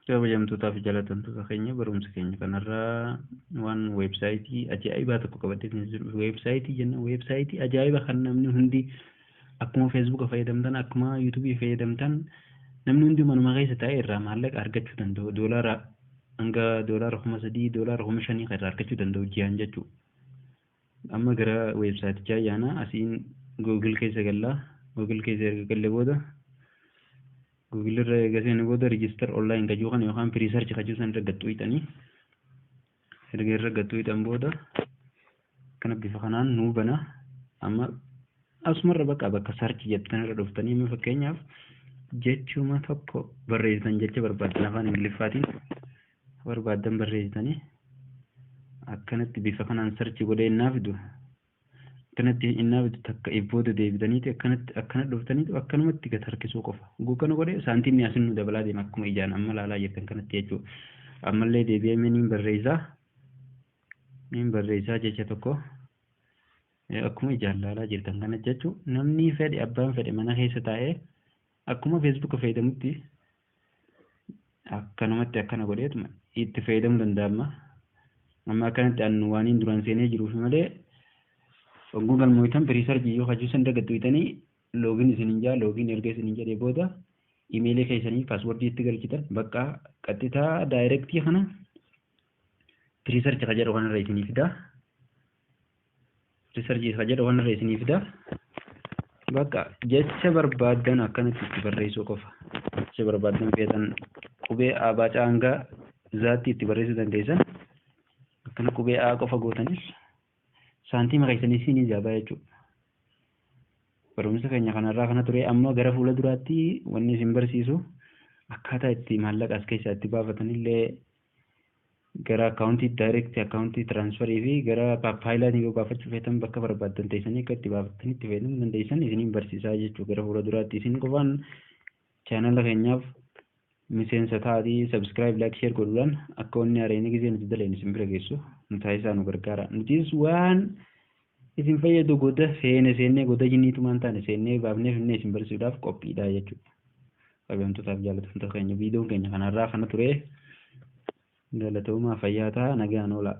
Kabajamtootaa fi jaalatamtoota keenya, barumsa keenya kanarraa waan weebsaayitii ajaa'ibaa tokko qabadhee jiru. Weebsaayitii jenna, weebsaayitii ajaa'iba kan namni hundi akkuma Feesbuuka fayyadamtan, akkuma Yuutuubii fayyadamtan, namni hundi manuma keessa taa'ee irraa maallaqa argachuu danda'u. Doolaara hanga doolaara 3,000, doolaara 5,000 kan irraa argachuu danda'u ji'aan jechuudha. Amma gara weebsaayitichaa yaana. Asiin Google keessa gallaa. Google keessa erga galle booda, Google irra eega seene booda, register online kajuu kana yookaan Presearch kajuu san irra gattuu hixanii, erga irra gattuu hixan booda kana bifa kanaan nuu bana. Amma asumarra bakka search jettan irra dhuftanii, amma fakkeenyaaf jechuma tokko barreessitan, jecha barbaaddan afaan Ingiliffaatiin barbaaddan barreessitanii, akkanatti bifa kanaan search godhee innaa fidu, akkanatti innaa fidu, takka ibbooda deebitaniiti akkanatti akkana dhuftaniitu akkanumatti gad harkisuu qofa. Kana godhee saantimni asin nu dabalaa deema, akkuma ijaan amma laalaa jirtan kanatti jechuudha. Ammallee deebi'ee niin barreessaa jecha tokko, akkuma ijaan laalaa jirtan kanatti jechuudha. Namni fedhe, abbaan fedhe mana keessa taa'ee akkuma Feesbuuka fayyadamutti akkanumatti akkana godheetuma itti fayyadamuu danda'ama. Amma akkanatti an waan duraan seenee jiruuf malee, hogguu galmooytan Presearch yoo hajuu san dagattu hitanii login isinin jaa. Login erga isinin jedhee booda imeelii keessanii paaswordii itti galchitan. Bakka qaxxitaa direct kana Presearch ka jedhu kanarra isinii fida. Presearch ka jedhu kanarra isinii fida. Bakka jecha barbaaddan akkanatti itti barreessuu qofa. Jecha barbaaddan feetan qubee A baacaa hanga zaatti itti barreessuu dandeessan. Akkana qubee A qofa gootanis saantiima keessanii isinii jaabaa jechuudha. Barumsa keenya kanarraa kana ture. Amma gara fuula duraatti wanni isin barsiisu akkaataa itti maallaqa as keessaa itti baafatanillee, gara akkaawuntii direct akkaawuntii transfer fi gara PayPalaatiin yoo baafachuu feetan bakka barbaaddan teessanii akka itti baafatanii itti fayyadamuu dandeessan isiniin barsiisaa jechuudha gara fuula duraatti. Isin qofaan chaanala keenyaaf miseensa ta'aatii subscribe, like, share godhuudhaan akka wanni haareen gisee nuti daleen isin bira geessu nu taasisaa, nu gargaara. Nutis waan isin fayyadu goda seene seennee, goda jinniitumaan taane seennee baafnee finnee isin barsiisuudhaaf qophiidha jechuudha. Kabajamtootaaf jaallatamtoota keenya, viidiyoon keenya kanarraa kana ture. Galatoomaa, fayyaa ta'a, nagaan oola.